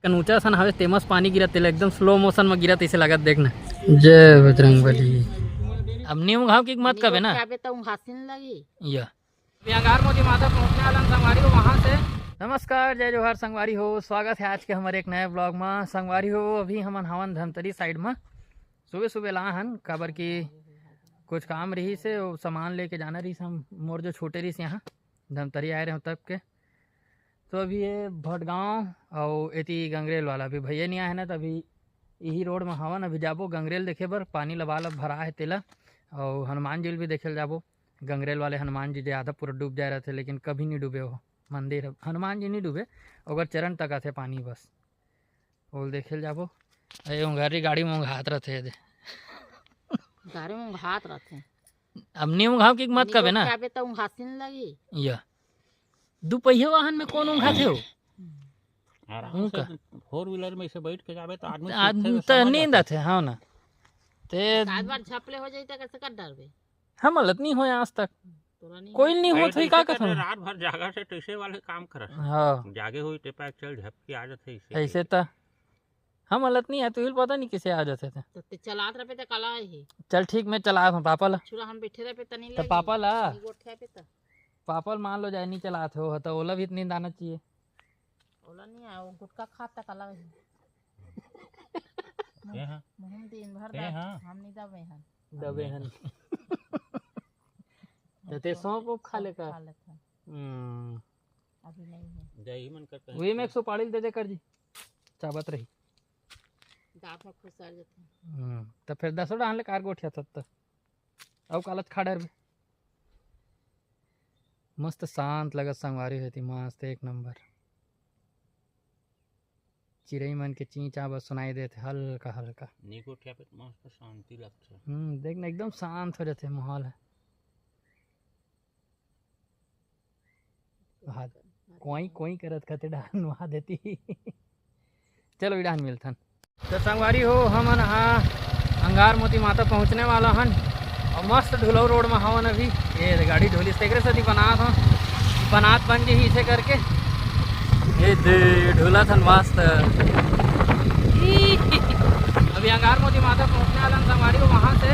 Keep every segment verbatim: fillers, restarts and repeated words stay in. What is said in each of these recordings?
कनूचा सन हवे, तेमस पानी गिरत, तेला एकदम स्लो मोशन में गिरत, इसे लागत, देख ना। जय बजरंग बली। अब नी उंघाव की मत कबे ना। कबे त उंघासिन लगी। या। अभी अंगार मोती माता पहुंचने वाला हन संगवारी हो, वहां से। नमस्कार, जय जोहार संगवारी हो, स्वागत है आज के हमारे एक नए ब्लॉग में। संगवारी हो, अभी हमन हवन धमतरी साइड में, सुबह सुबह ला हन, काबर कि कुछ काम रही से, वो सामान लेके जाना रही से, हम मोर जो छोटे रही से यहाँ धमतरी आए रहे तब के। तो अभी ये भटगांव अउ एती गंगरेल वाला, अभी भैया नहीं आए हैं ना, तो अभी यही रोड में हवन। अभी जाबो गंगरेल देखे बर, पानी लबालब भरा है तेला, अउ हनुमान जी ल भी देखे ल जाबो। गंगरेल वाले हनुमान जी जे आधा पूरा डूब जाए रहते, लेकिन कभी नहीं डूबे हो मंदिर। हनुमान जी नहीं डूबे, ओकर चरण तक आथे पानी बस। ओल देखे ल जाबो। ए उंघारी गाड़ी में उंघात रहते दे। गाड़ी में उंघात रहते। अब नी उंघाव की मत कबे ना। कबे त उंघासिन लगी। या। दुपहिया वाहन में कौन उंघात है वो? आराम उनका। से फोर व्हीलर में से बैठ के जाबे तो आदमी आदमी सीखते तो समझ नींद जाते। आते, हाँ ना। ते सात बार झपले हो जाई त कैसे कर डरबे? हम हालत नहीं होए आज तक। तोरा नहीं कोई होए। नहीं होत होई का कथन? रात भर जागा से तैसे वाले काम करत। हाँ। जागे हुई टेपा चल झपकी आ जाते इसे। ऐसे त हम हालत नहीं है, तू ही पता नहीं किसे आ जाते थे। तो ते चलात रहे त कला ही। चल ठीक, मैं चलात हूँ पापा ला। छुरा हम बैठे रहे त नहीं तो लगी। पापा ला। नहीं गोठे पे त। पापा ला मान लो जाए नहीं चलात हो, तो ओला भी इतनी दाना चाहिए। ओला नहीं आए, वो गुटखा खाता कला ही। ते हाँ। मुंह में दिन भर ते दांत, हाँ। हम नहीं दबे हन। दबे हन। तो ते सौंफ वो खा ले का? खा लेत हन। हम्म। अभी नहीं है। जाई मन करता है। वही में एक सुपारी दे दे कर जी। चाबत रही। दांत में खुसर जाते हैं। हम्म। तो फिर दसों डाहन ले कार गोठिया तब तो। अउ कालत खा डरबे। मस्त शांत लगत संगवारी होती, मस्त एक नंबर। चिरई मन के चींचा बस सुनाई देत हे हल्का हल्का। नीक उठिया पे मस्त शांति लगथे। हम्म, देख ना, एकदम शांत हो जाथे माहौल ह। हाँ, कोई कोई करत खते डाहन वहाँ देती। चलो, इडाहन मिलथन। तो संगवारी हो, हमन हा अंगार मोती माता पहुँचने वाला हन और मस्त ढुलऊ रोड में हवन अभी। ये गाड़ी ढोलिस, तेकरे सेती बनात हन, बनात बन जही इसे करके। ये दे ढुलत हन मस्त। अभी अंगार मोती माता पहुँचने वाला हन संगवारी हो, वहाँ से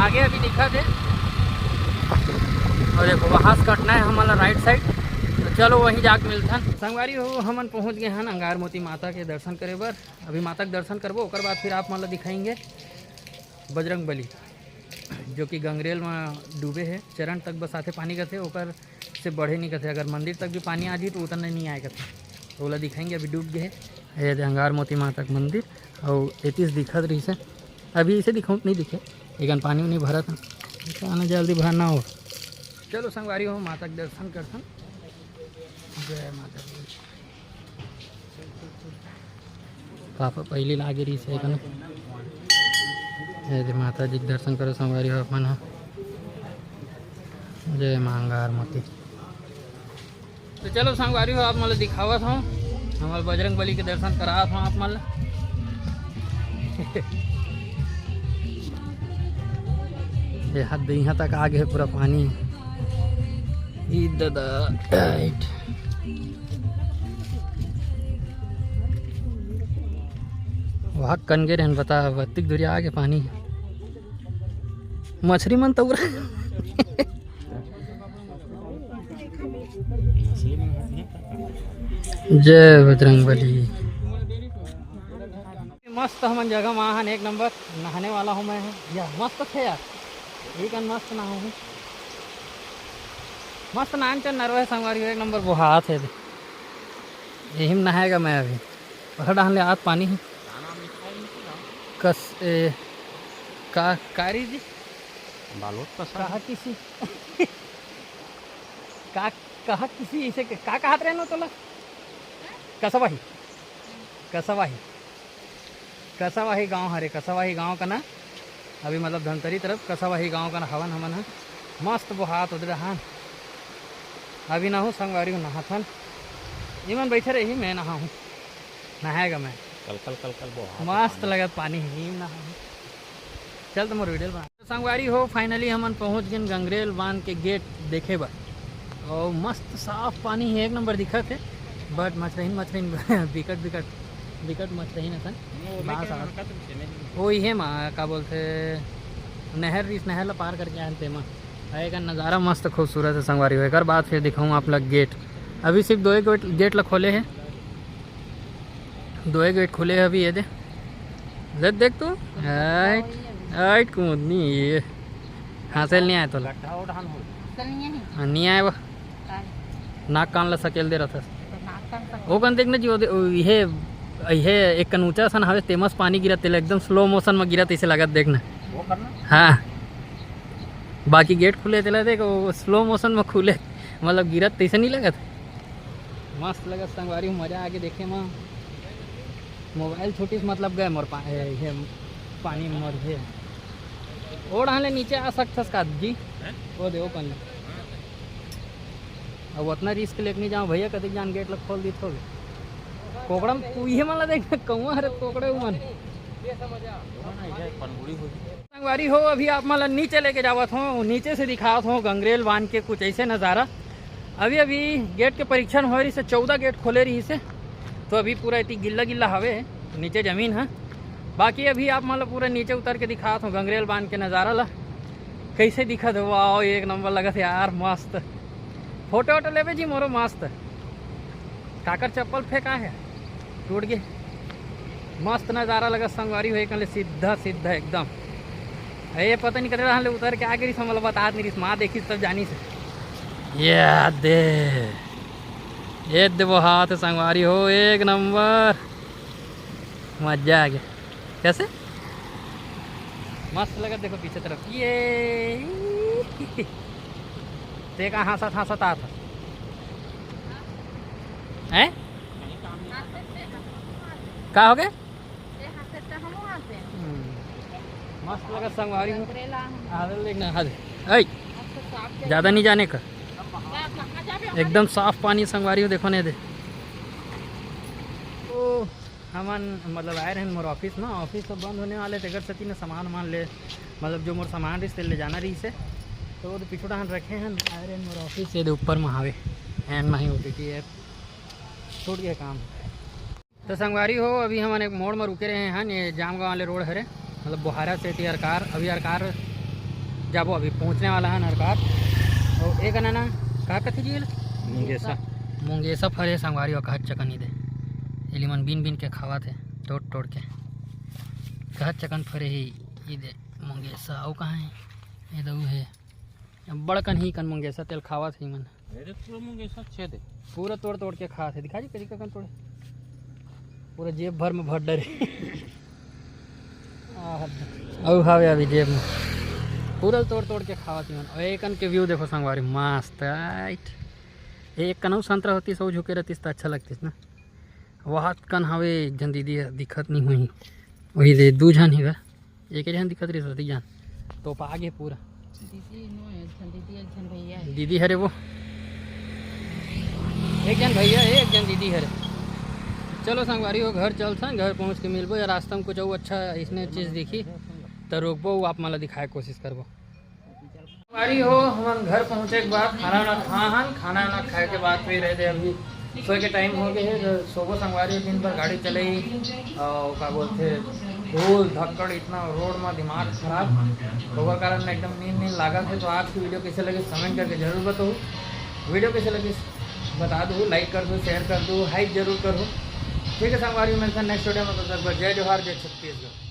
आगे अभी दिखत हे। और देखो, वहाँ से कटना है हमन ला राइट साइड। तो चलो, वहीं जाके मिलथन संगवारी हो। हमन पहुँच गए हन अंगार मोती माता के दर्शन करे बर। अभी माता के दर्शन करबो, ओकर बाद फिर आप मन ला दिखाएंगे बजरंग बली, जो कि गंगरेल में डूबे हे, चरण तक बस आथे पानी कथे, ओकर से बढ़े नहीं कथे। अगर मंदिर तक भी पानी आ जी तो उतना नहीं आए कथे, तो ओला दिखाएंगे। अभी डूब गए हे। ये दे अंगार मोती माता के मंदिर, और एतीस दिखत रही से, अभी इसे दिखाऊँ नहीं दिखे, लेकिन पानी उनी भरत हे, आना जल्दी भरना हो। चलो संगवारी हो, माता के दर्शन करथन। जय माता दी। पापा पहिली लागे रहिस हे कन। जय माता जी के दर्शन करो संगवारी हो अपन ह। जय माँ अंगार मोती। तो चलो संगवारी हो, आप मन ल दिखावत हूँ, हमर बजरंग बली के दर्शन करावत हूँ आप मन ल। ये हद यहाँ तक आ गए पूरा पानी। ई दादा, राइट। वहाँ कन गे रहन, बता, बत्तिक दूरी आगे पानी। मछरी मन तौरा। जय बजरंग बली। मस्त हमन जगह मा हन, एक नंबर नहाने वाला हूँ मैं। या मस्त थे यार, एक अन मस्त नहा हूँ। मस्त नान चन नरवा है संगवारी, एक नंबर बोहात है। यही में नहाएगा मैं अभी। पकड़ डाल ले आत पानी ही। कस ए, का कारी जी? बालोत पसंद। कहा किसी का, कहा किसी इसे का, का कहत रहनो तोला? कसवा ही, कसवा ही। कसवाही गांव हरे, कसवाही गांव कना अभी मतलब धमतरी तरफ कसवाही गांव कना हवन हमन ह। मस्त बोहात उदरा हन। अभी नहू संगवारी हूँ नहाथन। इमन बैठे रही, मैं नहाहूँ, नहाएगा मैं। कल कल कल कल बोहात मस्त पानी। लगत पानी ही, नहाहूँ। चल तो मोर वीडियो बना। संगवारी हो, finally हमन पहुंच गेन गंगरेल बांध के गेट देखे बर। और मस्त साफ पानी है, एक नंबर दिखत है, but मछरहिन मछरहिन बिकट बिकट विकट मस्त ही ना सन। वो इहे मा का बोलथे, नहर रिस, नहर ला पार करके आए हन तेमा। अउ एकर नज़ारा मस्त खूबसूरत हे संगवारी हो। एकर बाद फिर दिखाऊँ आप ला गेट। अभी सिर्फ दो एक गेट, गेट ला खोले हे, दो एक गेट खुले हे अभी। ये दे, देख, देख तू, आइट, आइट कुमुदनी, ये हाँसे ल नहीं आए तोला? गड्ढा उठान हो। हाँ, नहीं आए वो। नाक कान ला सकेल दे रहथस। ओ कन देख ना जी, ओ दे-, ओ इहे, इहे एक कन ऊंचा सन हवे, तेमस पानी गिरत, तेला एकदम स्लो मोशन में गिरत, इसे लागत देख ना। वो करना। हाँ, बाकी गेट खुले, तेला देख, वो स्लो मोशन में खुले, मतलब गिरत तैसे नहीं लगत। मस्त लगत संगवारी हो, मजा आगे देखे में। मोबाइल छोटी से मतलब गए मोर पा-, ए, हे, पानी में मोर हे। ओ डहान ले नीचे आ सकथस का जी? हैं? वो दे, ओ कन ले। अब उतना रिस्क लेके नहीं जाओ भैया, कतिक जान गेट ला खोल दी थोगे। कोकड़ा में तू ये मन ला देख, कौआ हरे कोकड़े उमन। संगवारी हो, अभी आप मन ला नीचे लेके जावत हो, नीचे से दिखावत हो गंगरेल बांध के कुछ ऐसे नज़ारा। अभी अभी गेट के परीक्षण हो रही से, चौदह गेट खोले रही से, तो अभी पूरा इतनी गिल्ला गिल्ला हवे नीचे जमीन है। बाकी अभी आप मन ला पूरा नीचे उतर के दिखावत हो गंगरेल बांध के नज़ारा ला, कैसे दिखत हे। वाओ, एक नंबर लगत हे यार, मस्त। फोटो वोटो लेबे जी मोरो, मस्त। काकर चप्पल फेंका हे, टूट गे। मस्त नज़ारा लगत संगवारी हो, एक ले सीधा सीधा एकदम। ए, पता नहीं कतरा ले उतर के आ गे रिस, हमला बतात नहीं रिस, माँ देखिस तब जानिस। ये दे, ये दे वो हाथ संगवारी हो, एक नंबर। मजा आ गया। कैसे? मस्त लगत, देखो पीछे तरफ। ये ते का हाँसत हाँसत आत हे? हैं? का हो गए? हम्म। मस्त लगत संगवारी हो। आदर देखना, हद। ऐ, ज़्यादा नहीं जाने का। एकदम साफ पानी संगवारी हो, देखो नहीं दे। ओ, हमन मतलब आए रहन मोर ऑफिस में, ऑफिस तो बंद होने वाले, तेकर सेती न सामान वामान ले, मतलब जो मोर सामान रहिस तेला ले जाना रहिस हे, तो वो तो पीछू डहान रखे हन। आए रहन मोर ऑफिस, ये दे ऊपर में हावे, एन माही ओटीटी ऐप छूट गया काम। तो संगवारी हो, अभी हमन एक मोड़ में रुके रहे हन, ये जामगांव वाले रोड हरे, मतलब बोहारा से थी हरकार, अभी हरकार जाबो, अभी पहुँचने वाला है हरकार। और एक अनना का कथी जी? मुंगेसा। मुंगेसा फरे संगवारी हो, कहत चकन ही दे। एली मन बीन बीन के खावत हे, तोड़ तोड़ के। कहत चकन फरे ही, ई दे मुंगेसा, अउ कहाँ हे? ये दऊ हे। अब बड़कन ही कन मुंगेसा तेला खावत हे मन। अरे पूरा मुंगेसा छेद हे। पूरा तोड़ तोड़ के खात हे। दिखा जी करी कन तोड़े। पूरा जेब भर में भर डरे। आह, अउ हावे अभी जेब में। पूरा तोड़ तोड़ के खावत मन। और एकन के व्यू देखो संगवारी, मस्त आइट। एक कनऊ संतरा होतीस, अउ झुके रहतीस त अच्छा लगतीस ना। वहात कन हावे एक झन दीदी ह, दिखत नहीं होही। वही दे दू झन ही बा। एक झन दिखत रहिस होती जान। तो पा गे पूरा। दीदी नो, एक झन दीदी, एक झन भैया हे। दीदी हरे वो। एक झन भैया हे, एक झन दीदी हरे। चलो संगवारी हो, घर चलथन, घर पहुँच के मिलबो या रास्ता में कुछ अउ अच्छा इसने चीज़ दिखी त रोकबो, अउ आप मन ला दिखाए के कोशिश करबो। संगवारी हो, हमन घर पहुँचे के बाद खाना वाना खा हन, खाना वाना खाए के बाद फिर रहे थे अभी सोए के टाइम हो गए हे, तो सोबो संगवारी दिन भर गाड़ी चलाई, और का बोलथे, धूल धक्कड़ इतना रोड में दिमाग खराब। ओकर कारण एकदम नींद नींद लागत हे। तो आज की वीडियो कैसे लगे कमेंट करके जरूर बताओ। वीडियो कैसे लगे बता दो, लाइक कर दो, शेयर कर दो, हाइप जरूर करो। ठीक है संगवारी, मिलते हैं नेक्स्ट वीडियो में, तब तक बस जय जोहार, जय छत्तीसगढ़।